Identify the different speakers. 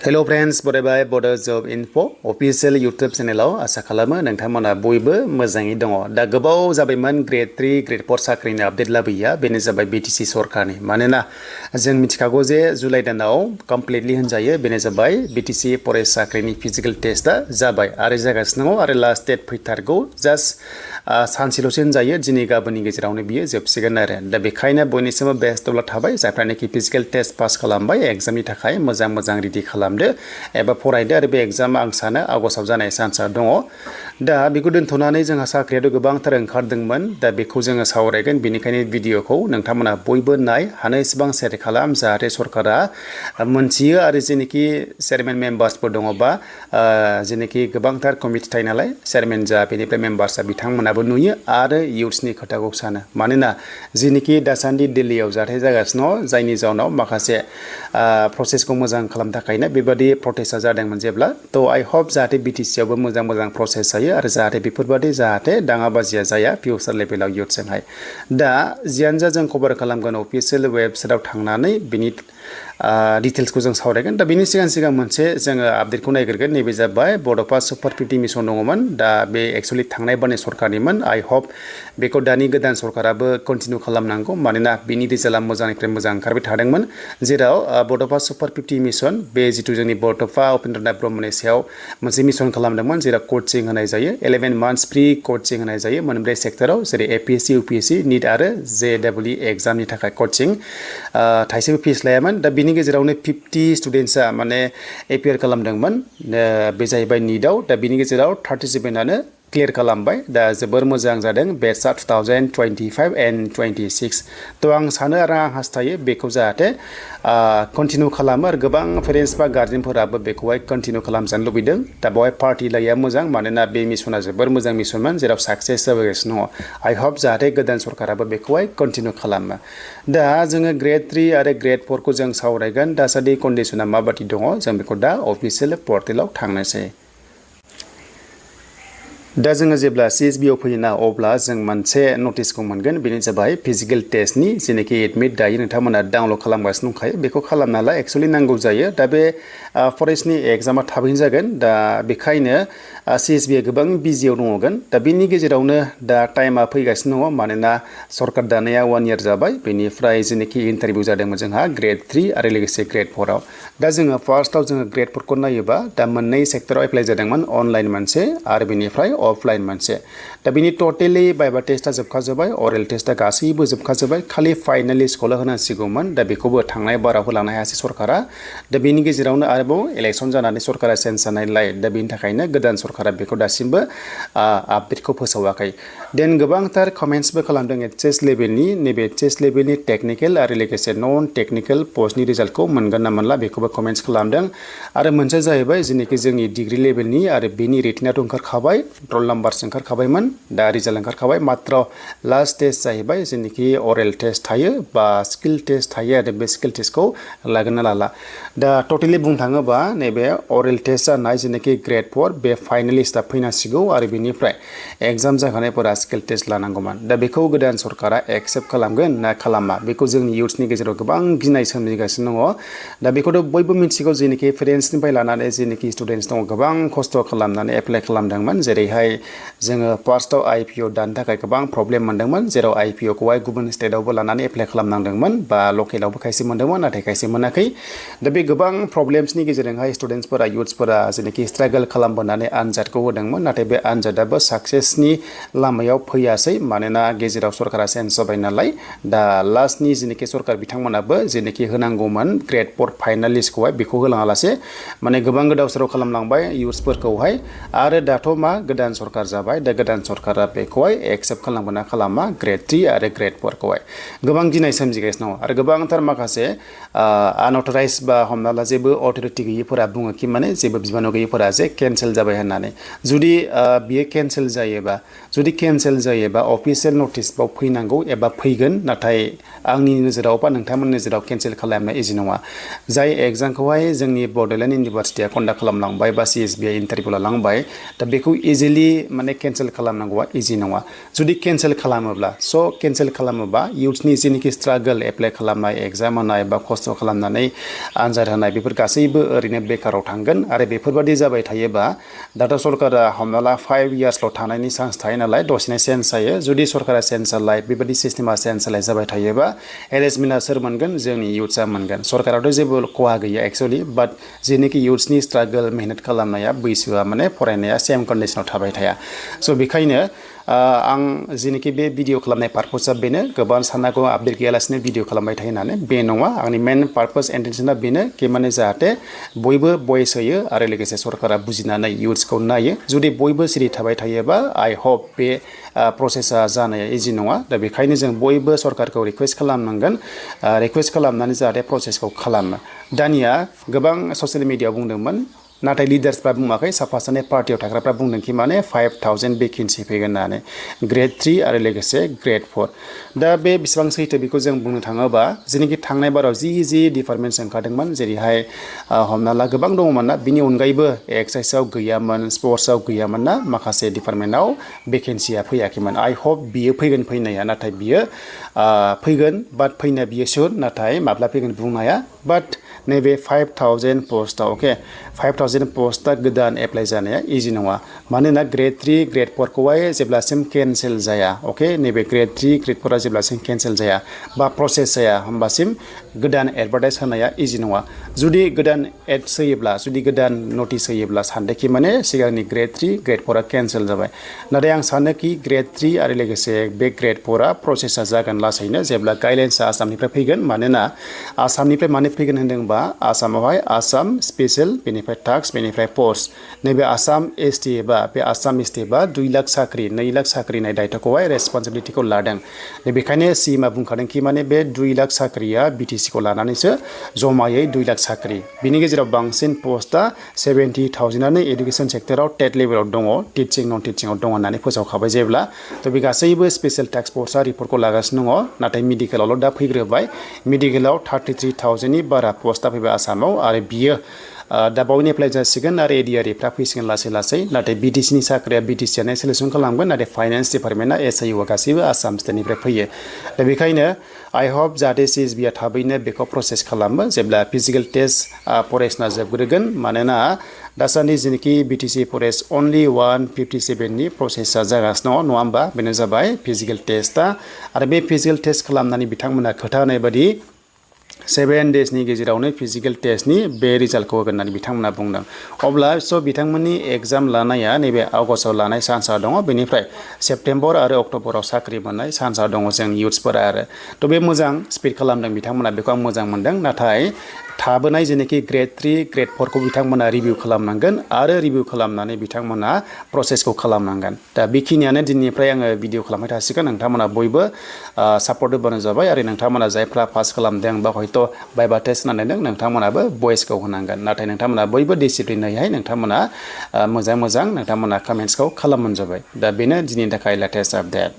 Speaker 1: Hello friends बरायबाय बड' जब info अफिशियेल YouTube चेनेलाव आसा खालामो नोंथांमोना बयबो मोजाङै दङ। दा गोबाव जाबायमोन ग्रेड 3 ग्रेड 4 साख्रिनि आपडेट लाबोयैया बेनो जाबाय BTC सरकारनि। मानोना जों मिथिखागौ जे जुलाइ दानाव कमप्लिटलि होनजायो बेनो जाबाय BTC फरेस्ट साख्रिनि फिजिकेल टेस्टआ जाबाय आरो जागासिनो दङ आरो लास्ट डेट फैथारगौ जास्ट सानसेल'सो होनजायो दिनै गाबोननि गेजेरावनो बियो जोबसिगोन आरो दा बेखायनो बयनिसिमबो बेस्ट अब्ला थाबाय जायफ्रानोखि फिजिकेल टेस्ट पास खालामबाय एग्जामनि थाखाय मोजां रेडि खालामदो एबा फरायदो आरो बे एग्जामा आं सानो आगस्टआव जानाय चान्सआ दङ। दा बेखौ दोनथ'नानै जोंहा साख्रियाथ' गोबांथार ओंखारदोंमोन दा बेखौ जोङो सावरायगोन बेनिखायनो भिडिअखौ नोंथांमोना बयबो नाय हानाय एसेबां शेयार खालाम जाहाथे सरकारा मोनथियो आरो जेनोखि चेयारमेन मेम्बार्सफोर दङबा जेनोखि गोबांथार कमिटि थायो नालाय चेयारमेन जा बेनिफ्राय मेम्बार्सआ बिथांमोनाबो नुयो आरो इयुथ्सनि खोथाखौ सानो। मानोना जेनोखि दासान्दि दिल्लीयाव जाथाय जागासिनो दङ जायनि जाउनाव माखासे प्रसेसखौ मोजां खालामनो थाखायनो बेबादि प्रटेस्टआ जादोंमोन जेब्ला थ' आइ हप जाहाथे BTC आवबो मोजां प्रसेस जायो आरो जाहाथे बेफोरबादि जाहाथे दाङाबाजिया जाया फिउचार लेभेलाव इयुथ्सजोंहाय। दा जियानो जा जों कभार खालामगोन अफिसियेल वेबसाइटआव थांनानै बिनि डिटेल्सखौ जों सावरायगोन। दा बिनि सिगां मोनसे जोङो आपडेटखौ नायग्रोगोन नैबे जाबाय बड'फा सुपार 50 मिशन दङमोन दा बे एक्सुवेलि थांनाय बारनि सरकारनिमोन। आइ हप बेखौ दानि गोदान सरकाराबो कन्टिनिउ खालामनांगौ मानोना बिनि रिजाल्टआ मोजांनिफ्राय मोजां ओंखारबाय थादोंमोन जेराव बड'फा सुपार 50 मिशन बे जिथु जोंनि बड'फा उपेन्द्रनाथ ब्रह्मनि सायाव मोनसे मिशन खालामदोंमोन जेराव कचिं होनाय जायो 11 मान्थ्स फ्रि कचिं होनाय जायो मोनब्रै सेक्टराव जेरै APSC UPSC निट आरो JEE एग्जामनि थाखाय कचिं थाइसेबो फिस लायामोन। दा बिनि गेजेरावनो 50 स्टुडेन्ट्सआ माने एपियार खालामदोंमोन बे जाहैबाय निटआव दा बिनि गेजेराव 37आनो क्लियार खालामबाय दा जोबोर मोजां जादों बेचआ 2025 एन्ड 26 थ' आं सानो आरो आं हास्थायो बेखौ जाहाथे कन्टिनिउ खालामो आरो गोबां पेरेन्टस बा गार्जेनफोराबो बेखौहाय कन्टिनिउ खालामजानो लुबैदों। दा बेवहाय पार्टि लायैया मोजां मानोना बे मिशना जोबोर मोजां मिशनमोन जेराव साक्सेस जाबोगासिनो दङ। आइ हप जाहाथे गोदान सरकाराबो बेखौहाय कन्टिनिउ खालामो। दा जोङो ग्रेड 3 आरो ग्रेड 4 खौ जों सावरायगोन दासान्दि कन्डिसना माबादि दङ जों बेखौ दा अफिसियेल पर्टेलाव थांनोसै। दा जोङो जेब्ला CSB आव फैयोना अब्ला जों मोनसे नटिसखौ मोनगोन बेनो जाबाय फिजिकेल टेस्टनि जेनोखि एडमिट दायो नोंथांमोना डाउनलड खालामगासिनो दंखायो बेखौ खालामनाला एक्सुवेलि नांगौ जायो। दा बे फरेस्टनि एग्जामा थाबैनो जागोन दा बेखायनो CSB आ गोबां बिजियाव दङगोन। दा बिनि गेजेरावनो दा टाइमा फैगासिनो दङ मानोना सरकार दानाया 1 इयार जाबाय बेनिफ्राय जेनोखि इन्टारभिउ जादोंमोन जोंहा ग्रेड 3 आरो लोगोसे ग्रेड 4 आव। दा जोङो फार्स्टआव जोङो ग्रेड 4 खौ नायोबा दा मोननै सेक्टराव एप्लाइ जादोंमोन अनलाइन मोनसे आरो बेनिफ्राय अफलाइन मोनसे। दा बिनि टटेलि बाइबा टेस्टआ जोबखाजोब्बाय अरेल टेस्टआ गासैबो जोबखाजोब्बाय खालि फाइनाल लिस्टखौल' होनांसिगौमोन दा बेखौबो थांनाय बाराव होलांनो हायासै सरकारा। दा बेनि गेजेरावनो आरोबाव इलेक्सन जानानै सरकारा चेन्ज जानायलाय दा बेनि थाखायनो गोदान सरकारा बेखौ दासिमबो आपडेटखौ फोसावाखै। देन गोबांथार कमेन्ट्सबो खालामदों एचएस लेभेलनि नैबे एचएस लेभेलनि टेक्निकेल आरो लोगोसे नन टेक्निकेल पस्टनि रिजाल्टखौ मोनगोन ना मोनला बेखौबो कमेन्ट्स खालामदों। आरो मोनसे जाहैबाय जेनोखि जोंनि डिग्रि लेभेलनि आरो बेनि रेटिंआथ' ओंखारखाबाय रल नाम्बारस ओंखारखाबायमोन दा रिजाल्ट ओंखारखाबाय मात्र लास्ट टेस्ट जाहैबाय जेनोखि अरेल टेस्ट थायो बा स्किल टेस्ट थायो आरो बे स्किल टेस्टखौ लागोन ना लाला। दा टटेलि बुंनो थाङोबा नैबे अरेल टेस्ट जानाय जेनोखि ग्रेड 4 बे फाइनाल लिस्टआ फैनांसिगौ आरो बेनिफ्राय एग्जाम जाखानायफोरा स्किल टेस्ट लानांगौमोन। दा बेखौ गोदान सरकारा एक्सेप्ट खालामगोन ना खालामा बेखौ जोंनि इयुथ्सनि गेजेराव गोबां गिनाय सोमजिगासिनो दङ। दा बेखौथ' बयबो मिथिगौ जेनोखि पेरेन्टसनिफ्राय लानानै जेनोखि स्टुडेन्टस दङ गोबां खस्थ' खालामनानै एप्लाइ खालामदोंमोन जेरैहाय जोङो फार्स्टआव IPO दानो थाखाय गोबां प्रब्लेम मोनदोंमोन जेराव IPO खौहाय गुबुन स्टेटआवबो लानानै एप्लाइ खालामनांदोंमोन बा लकेलावबो खायसे मोनदोंमोन नाथाय खायसे मोनाखै। दा बे गोबां प्रब्लेम्सनि गेजेरजोंहाय स्टुडेन्टसफोरा इयुथ्सफोरा जेनोखि स्ट्रागल खालामबोनानै आनजादखौ होदोंमोन नाथाय बे आनजादाबो साक्सेसनि लामायाव फैयासै मानोना गेजेराव सरकारा चेन्ज जाबाय नालाय। दा लास्टनि जेनोखि सरकार बिथांमोनाबो जेनोखि होनांगौमोन ग्रेड 4 फाइनाल लिस्टखौहाय बेखौ होलाङालासे माने गोबां गोदाव सोराव खालामलांबाय इयुथ्सफोरखौहाय। आरो दाथ' मा गोदान सरकार जाबाय दा गोदान सरकारा बेखौहाय एक्सेप्ट खालामगोन ना खालामा ग्रेड 3 आरो ग्रेड 4 खौहाय गोबां गिनाय सोमजिगासिनो दङ। आरो गोबांथार माखासे आनअथराइज बा हमना ला जेबो अथरिटि गैयिफोरा बुङो कि माने जेबो बिबान गैयिफोरा जे केन्सेल जाबाय होननानै। जुदि बियो केन्सेल जायोबा अफिसियेल नटिसआव फैनांगौ एबा फैगोन नाथाय आंनि नोजोराव बा नोंथांमोननि नोजोराव केन्सेल खालामनाया इजि नङा। जाय एग्जामखौहाय जोंनि बड'लेण्ड इउनिभारसिटिया कन्डाक्ट खालामलांबाय बा CSB आ इन्टारभिउ लालांबाय दा बेखौ इजिलि इजिलि माने केन्सेल खालामनांगौआ इजि नङा जुदि केन्सेल खालामोब्ला केन्सेल खालामोबा इयुथ्सनि जेनिखि स्ट्रागल एप्लाइ खालामनाय एग्जाम होनाय बा खस्थ' खालामनानै आनजाद होनाय बेफोर गासैबो ओरैनो बेकाराव थांगोन आरो बेफोरबादि जाबाय थायोबा दाथ' सरकारा हमना ला 5 इयार्सल' थानायनि चान्स थायो नालाय दसेनो चेन्ज जायो जुदि सरकारा चेन्ज जालाय बेबादि सिस्टेमा चेन्ज जालाय जाबाय थायोबा हेरेसमेन्टआ सोर मोनगोन जोंनि इयुथ्सआ मोनगोन सरकाराथ' जेबो खहा गैया एक्सुअलि बाट जेनिखि इयुथ्सनि स्ट्रागल मेहनत खालामनाया बैसोआ माने फरायनाया सेम कन्डिसनाव थाबाय थाया बेखायनो आं जेनिखि बे भिडिअ खालामनाय पार्पसआ बेनो गोबां साननांगौ आपडेट गैयालासिनो भिडिअ खालामबाय थायो होननानै बे नङा आंनि मेन पार्पस इन्टेन्सना बेनो कि माने जाहाथे बयबो भइस होयो आरो लोगोसे सरकारा बुजिनानै इयुथ्सखौ नायो जुदि बयबो सिरि थाबाय थायोबा आइ होप बे प्रसेसा जानाया इजि नङा दा बेखायनो जों बयबो सरकारखौ रिक्वेस्ट खालामनांगोन रिक्वेस्ट खालामनानै जाहाथे प्रसेसखौ खालामो दानिया गोबां ससियेल मिडियाआव बुंदोंमोन नाथाय लिडार्सफ्रा बुङाखै साफा सानै पार्टियाव थाग्राफ्रा बुंदों कि माने 5000 भेकेन्सि फैगोन होननानै ग्रेड 3 आरो लोगोसे ग्रेड 4 दा बे बेसेबां सैथो बेखौ जों बुंनो थाङोबा जेनाखि थांनाय बाराव जि डिपार्टमेन्ट्स ओंखारदोंमोन जेरैहाय हमना ला गोबां दङमोन ना बिनि अनगायैबो एक्साइसआव गैयामोन स्पर्ट्सआव गैयामोन ना माखासे डिपार्टमेन्टआव भेकेन्सिया फैयाखैमोन आइ होप बियो फैगोन फैनाया नाथाय बियो फैगोन बाट फैनाया बियो सुर नाथाय माब्ला फैगोन बुंनो हाया बाट नैबे 5000 पस्टआव 5000 पस्टआ गोदान एप्लाइ जानाया इजि नङा मानोना ग्रेड 3 ग्रेड 4 खौहाय जेब्लासिम केन्सेल जाया नैबे ग्रेड 3 ग्रेड 4 आ जेब्लासिम केन्सेल जाया बा प्रसेस जाया होमबासिम गोदान एडभार्टाइज होनाया इजि नङा जुदि गोदान एड्स होयोब्ला जुदि गोदान नटिस होयोब्ला सानदोंखि माने सिगांनि ग्रेड 3 ग्रेड 4 आ केन्सेल जाबाय नाथाय आं सानो कि ग्रेड 3 आरो लोगोसे बे ग्रेड 4 आ प्रसेसा जागोन लासैनो जेब्ला गाइडलाइन्सआ आसामनिफ्राय फैगोन मानोना आसामनिफ्राय मानो फैगोन होनदोंबा आसामावहाय आसाम स्पेशल बेनिफ्राय टास्क बेनिफ्राय पोस्ट नैबे आसाम एसटि एबा बे आसाम एसटि एबा 2 लाख साख्रि 2 लाख साख्रि होननाय दायथ'खौहाय रेसपन्सिबिलिटिखौ लादों बेखायनो सिएमआ बुंखादों कि माने बे 2 लाख साख्रिया बिटिसिखौ लानानैसो जमायै 2 लाख साख्रि बिनि गेजेराव बांसिन पस्टआ 70,000आनो एडुकेसन सेक्टराव टेट लेभेलाव दङ टिचिं नन टिचिंआव दङ होननानै फोसावखाबाय जेब्ला बे गासैबो स्पेशल टास्क फोर्सआ रिपर्टखौ लागासिनो दङ नाथाय मेडिकेलावल' दा फैग्रोबाय मेडिकेलाव 33,000नि बारा पस्टआ फैबाय आसामाव आरो बियो दा बावैनो एप्लाइ जासिगोन आरो एडिआरएफ्रा फैसिगोन लासै लासै नाथाय बिटिसिनि साख्रिया बिटिसिआनो सेलेक्सन खालामगोन नाथाय फाइनान्स डिपार्टमेन्टआ एसआइउआ गासैबो आसाम स्टेटनिफ्राय फैयो दा बेखायनो आइ होप जाहाथे सिएसबिआ थाबैनो बेखौ प्रसेस खालामो जेब्ला फिजिकेल टेस्ट फरेस्टना जोबग्रोगोन मानोना दासान्दि जेनाखि बिटिसि फरेस्ट अनलि 157नि प्रसेसा जागासिनो दङ नङा होमबा बेनो जाबाय फिजिकेल टेस्टआ आरो बे फिजिकेल टेस्ट खालामनानै बिथांमोना खोथा होनाय बायदि 7 डेजनि गेजेरावनो फिजिकेल टेस्टनि बे रिजाल्टखौ होगोन होननानै बिथांमोना बुंदों अब्ला बिथांमोननि एग्जाम लानाया नैबे आगस्टआव लानाय चान्सआ दङ बेनिफ्राय सेप्तेम्बर आरो अक्ट'बराव साख्रि मोननाय चान्सआ दङ जों इयुथ्सफोरा आरो बे मोजां स्पिड खालामदों बिथांमोना बेखौ आं मोजां मोनदों नाथाय थाबोनाय जेनाखि ग्रेड 3 ग्रेड 4 खौ बिथांमोना रिभिउ खालामनांगोन आरो रिभिउ खालामनानै बिथांमोना प्रसेसखौ खालामनांगोन दा बेखिनियानो दिनैनिफ्राय आङो भिडिअ खालामबाय थासिगोन नोंथांमोना बयबो सापर्ट होबानो जाबाय आरो नोंथांमोना जायफ्रा पास खालामदों बा हयथ' बाइबा टेस्ट होनानै नोंथांमोनाबो भइसखौ होनांगोन नाथाय नोंथांमोना बयबो डिसिप्लिनैहाय नोंथांमोना मोजां नोंथांमोना कमेन्ट्सखौ खालामबानो जाबाय दा बेनो दिनैनि थाखाय लेटेस्ट आपडेट